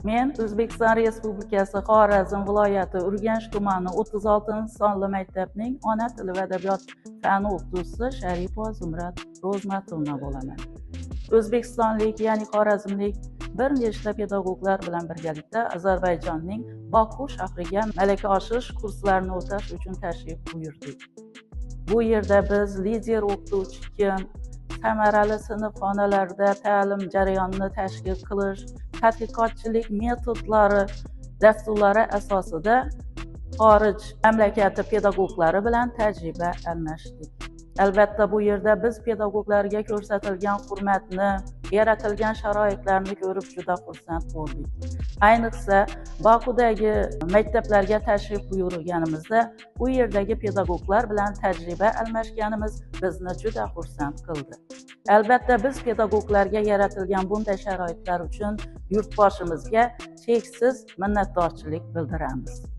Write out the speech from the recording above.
Men O'zbekiston Respublikasi Xorazm viloyati Urganch tumani 36-sonli maktabning ona tili va adabiyot fani o'qituvchisi Sharipova Zumrad Ro'zmatovna bo'laman. O'zbekistonlik, ya'ni xorazmlik bir nechta pedagoglar bilan birgalikda Ozarbayjonning Boku shahriga malaka oshirish kurslarini o'tash uchun tashrif buyurdik. Bu yerda biz lider o'qituvchi kim, samarali sinf xonalarida ta'lim jarayonini tashkil qilish, tadqiqotchilik metodlari dasturlari asosida xorij mamlakati pedagoglari bilan tajriba almashdik. Albatta, bu yerda biz pedagoglarga ko'rsatilgan hurmatni, yaratilgan sharoitlarni ko'rib juda xursand bo'ldik. Ayniqsa, Bokudagi maktablarga tashrif buyurganimizda u yerdagi pedagoglar bilan tajriba almashganimiz bizni juda xursand qildi. Albatta, biz pedagoglarga yaratilgan bunday sharoitlar uchun yurtboshimizga cheksiz minnatdorchilik bildiramiz.